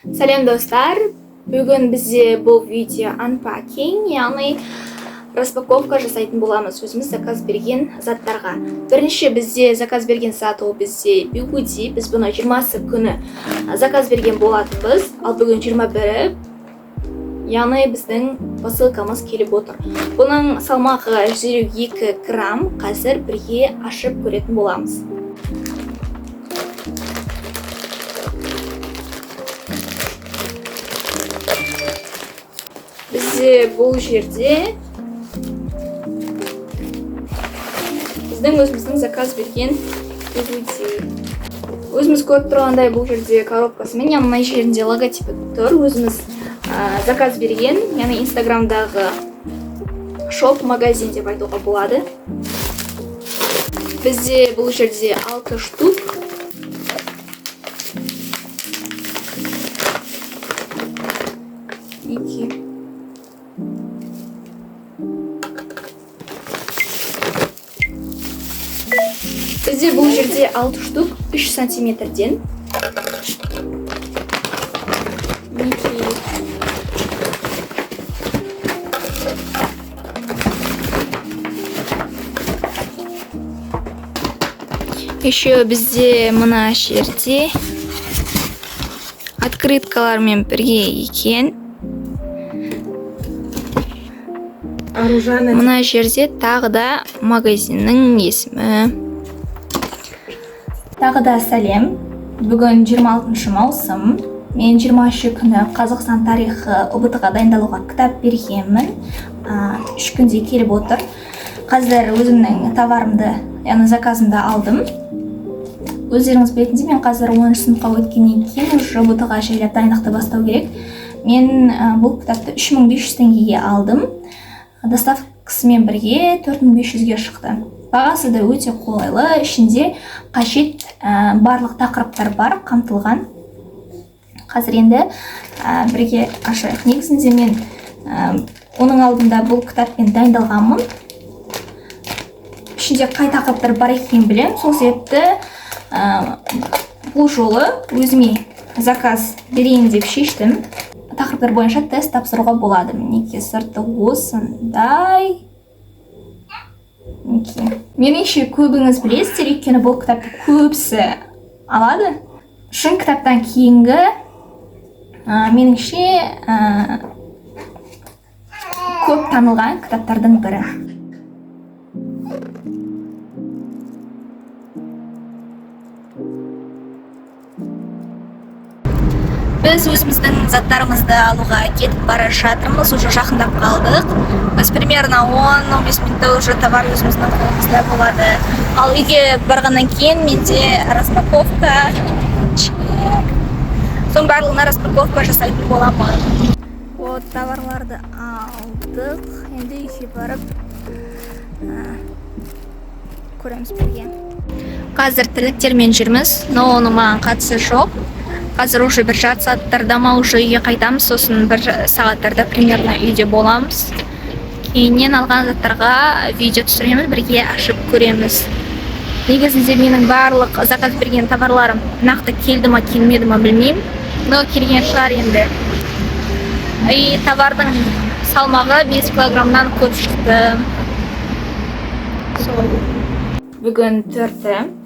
Сәлем, достар! Бүгін бізде бұл видео unpacking, яғни распаковка жасайтын боламыз өзіміз заказ берген заттарға. Бірінші бізде заказ берген зат, ол бізде бигуди. Біз бұны 20 күні заказ берген болатынбыз, ал бүгін 21-і, яғни біздің посылкамыз келіп отыр. Бұның салмағы 152 грамм. Қазір бірге ашып көретін боламыз. Бізде бұл жерде біздің өзіміздің заказ берген бигуди. Өзіміз көріп тұрғандай, бұл жерде коробкасымен, яғни мына жерінде логотипі тұр. Өзіміз заказ берген, яғни Инстаграмдағы шоп магазин деп айтуға болады. Бізде бұл жерде алты штук. Екі. Бізде бұл жерде 6 штук 3 сантиметрден. Мінекей. Еще бізде мына жерде открыткалармен бірге екен. Аружана. Мына жерде тағы да магазиннің есімі. Тағы да сәлем. Бүгін 26 маусым. Мен 23 күні Қазақстан тарихы ҰБТ-ға дайындалуға кітап бергенмін. 3 күнде келіп отыр. Қазір өзімнің товарымды, яғни заказымды алдым. Өздеріңіз білетіндей, мен қазір 10 сыныпқа өткеннен кейін уже ҰБТ-ға жайлап дайындықты бастау керек. Мен бұл кітапты 3500 теңгеге алдым. Доставкасымен бірге 4500-ге шықты. Бағасы да өте қолайлы, ішінде қажет барлық тақырыптар бар, қамтылған. Қазір енді бірге ашайық. Негізінде мен оның алдында бұл кітаппен дайындалғанмын. Ішінде қай тақырыптар бар екенін білемін. Сол себепті бұл жолы өзіме заказ берейін деп шештім. Тақырыптар бойынша тест тапсыруға болады. Мінекей, сырты осындай. Мінекей. Меніңше, көбіңіз білесіздер, өйткені бұл кітапты көбісі алады. Шын кітаптан кейінгі меніңше, көп танылған кітаптардың бірі. Біз өзіміздің заттарымызды алуға кетіп бара жатырмыз, уже жақындап қалдық. Біз примерно 10-15 минутта уже товар өзіміздің қолымызда болады. Ал үйге барғаннан кейін менде распаковка, чек. Соның барлығына распаковка жасайтын боламын. Вот, товарларды алдық. Енді үйге барып көреміз бірге. Қазір тірліктермен жүрміз, но оның маған қатысы жоқ. Қазір уже бір жарты сағаттарда ма, уже үйге қайтамыз, сосын бір сағаттарда примерно үйде боламыз. Кейіннен алған заттарға видео түсіреміз, бірге ашып көреміз. Негізінде менің барлық заказ берген товарларым нақты келді ма, келмеді ма, білмеймін, но келген шығар енді. И товардың салмағы 5 килограммнан көп шықты. Сол, бүгін төрті.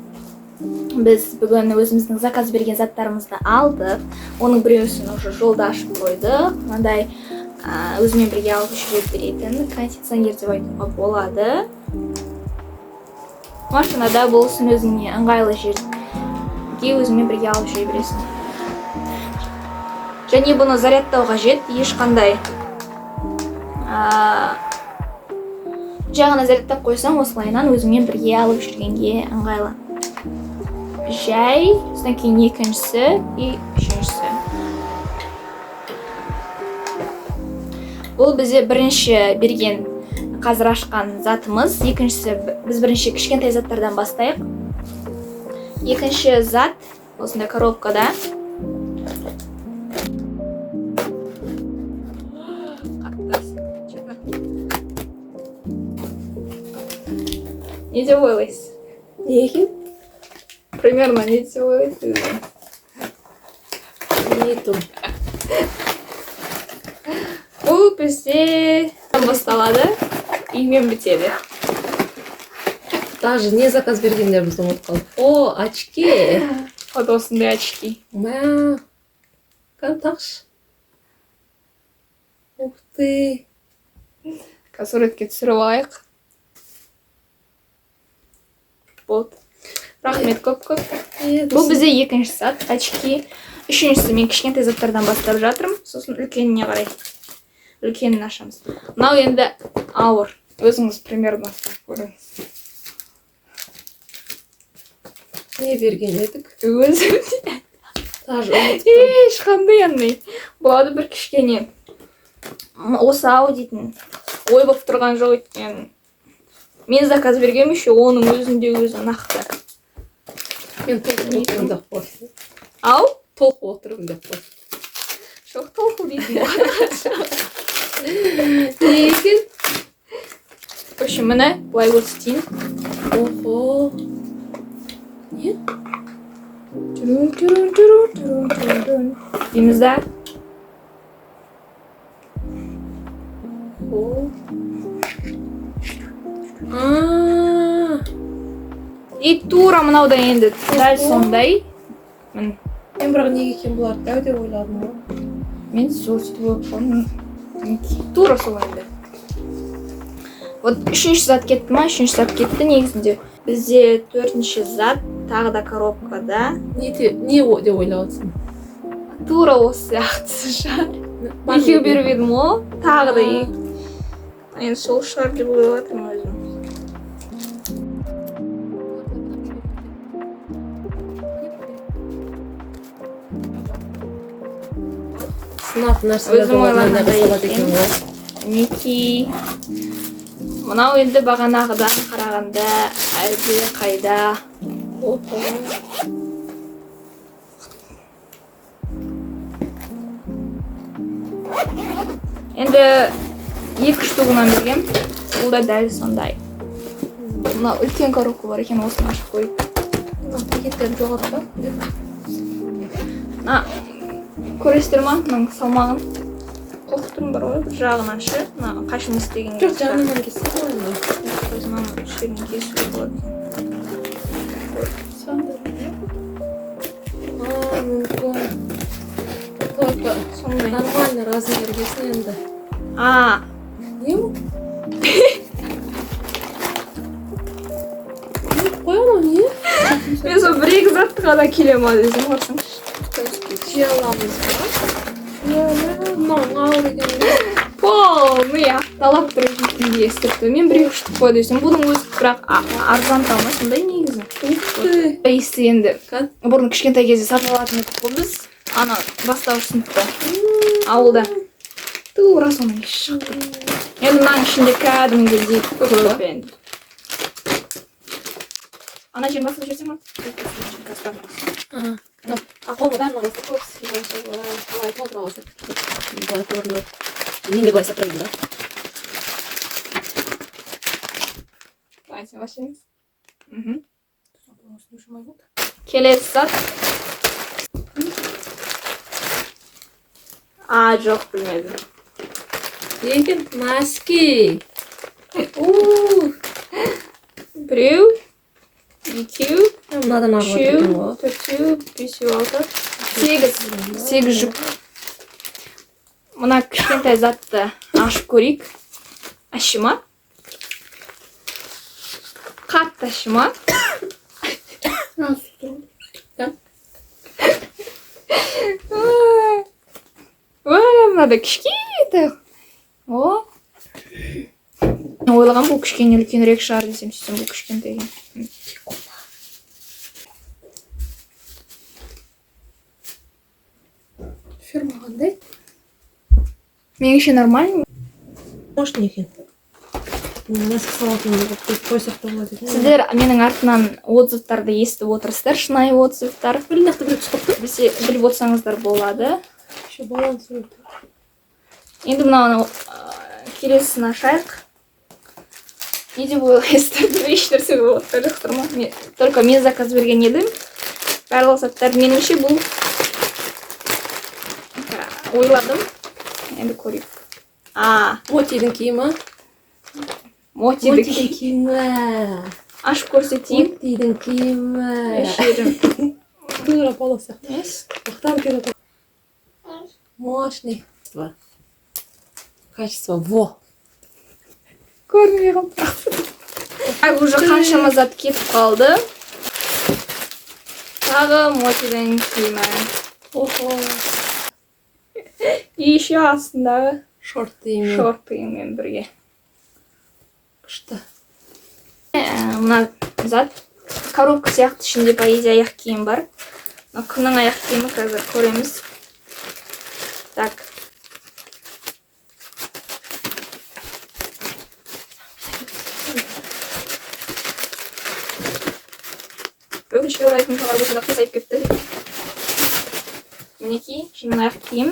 Біз бүгін өзіміздің заказ берген заттарымызды алдық. Оның біреусін уже жолда ашып қойдық. Мынандай өзімен бірге алып жүре беретін кондиционер деп айтуға болады. Машинада болсын, өзіңе ыңғайлы жерге өзіңмен бірге алып жүре бересің. Және бұны зарядтау қажет ешқандай, жай ғана зарядтап қойсаң, осылайынан өзіңмен бірге алып жүргенге ыңғайлы. Жай, содан кейін екіншісі и үшіншісі. Бұл бізде бірінші берген, қазір ашқан затымыз. Екіншісі, біз бірінші кішкентай заттардан бастайық. Екінші зат осындай коробкада. Қатты, чё-то. Не деп ойлайсыз? Не екен? Примерно не деп ойлайсыз? Не тұр? Бұл бізде басталады, үймен бітеді. Даже не заказ бергендерімізді ұмытып қалдық. О, очки. Вот осындай очки. Мә. Кәдімгі тақшы. Ух ты. Қазір суретке түсіріп алайық. Болды. Рахмет көп көп. Бұл бізде екінші зат, очки. Үшіншісі, мен кішкентай заттардан бастап жатырмын, сосын үлкеніне қарай. Үлкенін ашамыз. Мынау енді ауыр. Өзіңіз примерно ұстап көріңіз. Не берген едік? Өзім Даже ұмытып тұрмын. ешқандай андай болады бір кішкене осы ау дейтін ой болып тұрған жоқ, өйткені мен заказ бергенмін еще, оның өзінде өзі нақты. Мен толқып отырмын деп қой. Ау? Толқып отырмын деп қой. Жоқ, толқу дейтін болады. Не екен? В общем, міне, былай көрсетейін. Охо. Не? Түрін, түрін, түрін, түрін, түрін, түрін дейміз да. О. А. И тура мынау да енді дәл сондай, міне. Мен бірақ неге екен бұларды дәу деп ойладым ғой. Мен сол сөйтіп ойлап қалдым. Мінекей, тура сол енді. Вот үшінші зат кетті ма? Үшінші зат кетті негізінде. Бізде төртінші зат тағы да коробкада. Не деп ойлап отырсың? Тура осы сияқтысы шығар. Екеу беріп едім ғой тағы да. Енді сол шығар деп ойлап жатырмын өзім. Сынатын нәрселер Өзім ойлағандай салады екен екен. ғой. Мінекей, мынау енді бағанағыдан қарағанда әлде қайда. Охо. Енді екі штугынан бергем, бұл да дәл сондай. Мына үлкен коробка бар екен, осыны ашып көрейік. Мына пакеттерді жоғалтпа. Мына көресіздер ма мынаның салмағын? Қорқып тұрмын бар ғой, бір жағынан ше, мына қашан істеген. Жоқ, жағынан кессе ғой енді. Мынаны жерін кесуге болады. А, мүмкін. Только Сондай. Нормально размер келсін енді. А. Не бұл? Не қой, анау не? Мен сол бір екі затты ғана келе ма десем, қарасаңшы. Жей аламыз ба? Мынау ауыр екен ғой. Полный ақталап тұр жейтіндей естіртті. Мен бір екі штук қой десем, бұның өзі бірақ арзан ма сондай негізі. Ух ты. Иісі енді Кән. бұрын кішкентай кезде сатып алатын едік қой біз, ана бастауыш сыныпта ауылда. Тура соның иісі шығып тұр. Енді мынаның ішінде кәдімгідей көп енді. Ана жерін басып жіберсең ба? Ага. А қолға бәрін алып көп былай толтыра алсақ. Былай көрінеді. Мен де былай ұстап тұрайын да. Былай сен басыңыз. Келесі зат. А, жоқ, білмедім. Не екен? Носки. У. Біреу, екеу, Мынадан ағып үшеу, екен ғой. төртеу, бесеу, алты, сегіз. Сегіз жұп. Мына кішкентай затты ашып көрейік. Ащы ма? Қатты ащы ма? Да. Ой, мынада кішкентай. О. Ойлағам, бұл кішкене үлкенірек шығар десем, сөйтсем, бұл кішкентай екен. Фирма қандай? Меніңше, нормально. Может, не екен. Носки салатын қойып қойсақ та болады екен. Сіздер менің артынан отзывтарды естіп отырсыздар, шынайы отзывтар. Бір нақты біреу түсіп қалыпты. Білсе, біліп отырсаңыздар болады. Еще баланс өте. Енді мынаны келесісін ашайық. Не деп ойлайсыздар? Еш нәрсе болып жатқан жоқсыздар ма? Мен, только мен заказ берген едім. Барлық заттар меніңше бұл Ойладым. Енді көрейік. А, Мотидің киімі. Мотидің Мотидің киімі. Ашып көрсетейін. Мотидің киімі. Шерім. Тура поло сияқты. Емес. Мақтан келеді. Мощный. Качество во. Көрінбей қалды. Так, уже қаншама зат кетіп қалды. Тағы Мотидің киімі. Охо. И еще астындағы Шортымен. шортымен бірге. Күшті. Мына зат коробка сияқты, ішінде по идее аяқ киім бар. Мына кімнің аяқ киімі, қазір көреміз. Так. Өкінішке орай, кім товар болса да қисайып кетті. Мінекей, менің аяқ киім.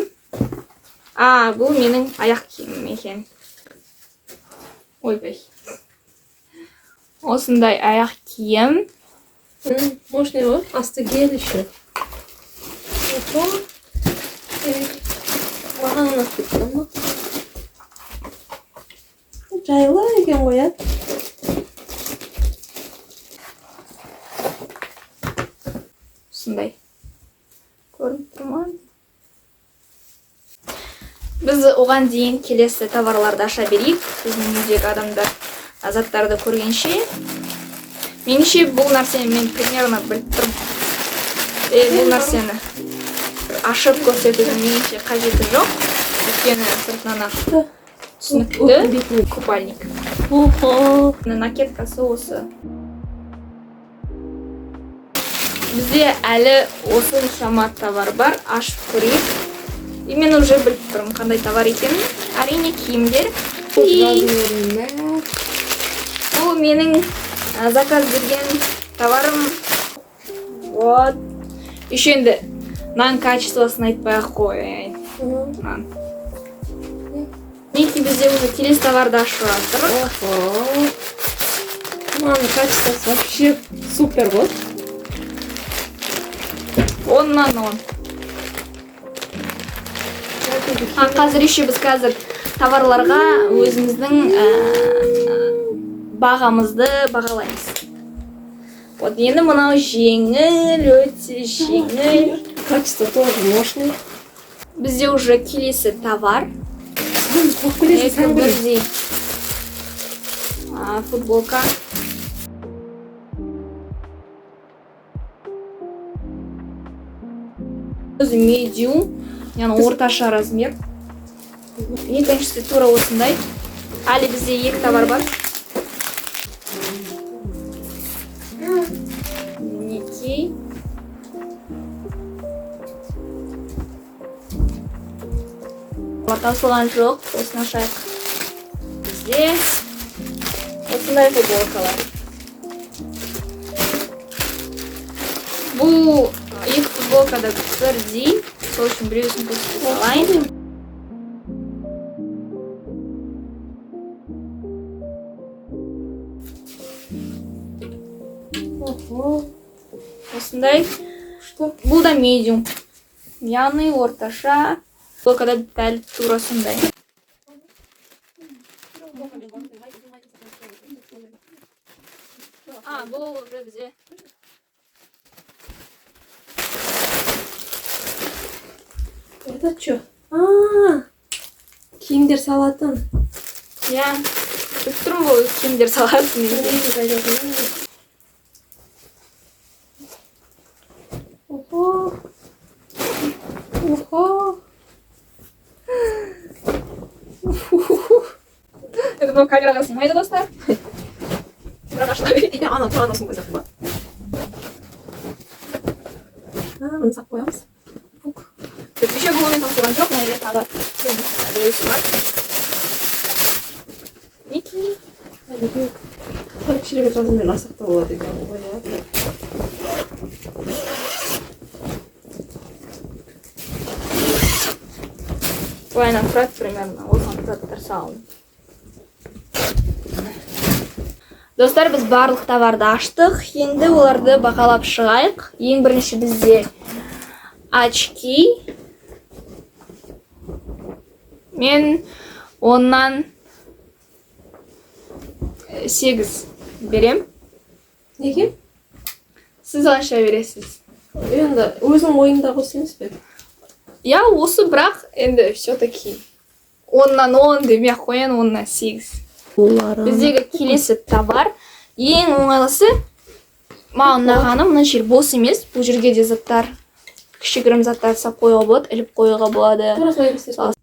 А, бұл менің аяқ киімім екен. Ойбай. Осындай аяқ киім. Мощный ғой. Асты гель еще. Охо. Маған ұнап кетті мына. Жайлы екен ғой, иә? Осындай. Көрініп тұр ма? Біз оған дейін келесі товарларды аша берейік. Біздің үйдегі адамдар заттарды көргенше. Меніңше, бұл нәрсені мен примерно біліп тұрмын. Бұл нәрсені ашып көрсетудің меніңше қажеті жоқ. Өйткені сыртынан ақ түсінікті. Купальник. Охо. Накидкасы осы. Бізде әлі осыншама товар бар. Ашып көрейік. И мен уже біліп тұрмын қандай товар екенін. Әрине, киімдер. И Размеріне. бұл менің заказ берген товарым. Вот. Еще енді нан качествосын айтпай ақ қояйын. Нан. Мінекей, бізде уже келесі товарды ашып жатыр. Охо. Мынаның качествосы вообще супер ғой. 10-нан 10. А қазір еще біз қазір товарларға өзіміздің бағамызды бағалаймыз. Вот енді мынау жеңіл, өте жеңіл. Качество тоже мощный. Бізде уже келесі товар. Қойып келесің, Екі сән көресің. бірдей. Футболка. Өзі медиум, яғни орташа размер. Екіншісі тура осындай. Әлі бізде екі товар бар. Мінекей. Таусылған жоқ, осыны ашайық. Бізде осындай футболкалар. Бұл екі футболка да бірдей, сол үшін біреусін көрсете салайын. Охо. Осындай. Что? Бұл да медиум, яғни орташа. Футболка да дәл тура сондай. А, бұл уже бізде. Это что? А, киімдер салатын. Иә, біліп тұрмын, бұл киімдер салатын екен. Охо. Охо. Это мынау камераға сыймайды, достар. Бірақ ашыла берейін. Ана тұрған осыны қойсақ болады. А, мына сап қоямыз. Фук. Еще бұл онымен таусылған жоқ, мына жерде тағы біреусі бар. Мінекей. Кішірек размер алсақ та болады екен ғой, иә. Былайынан тұрады примерно, осыған заттар салынып. Достар, біз барлық товарды аштық. Енді оларды бағалап шығайық. Ең бірінші бізде очки. Мен 10-нан 8 берем. Неге? Сіз қанша бересіз? Енді өзің ойыңдағы осы емес пе? Иә, осы, бірақ енді все таки 10-нан 10 демей ақ қояйын, 10-нан 8. Біздегі келесі товар, ең оңайлысы, маған ұнағаны, мына жер бос емес, бұл жерге де заттар, кішігірім заттар салып қоюға болады, іліп қоюға болады. Тура солай істесіп.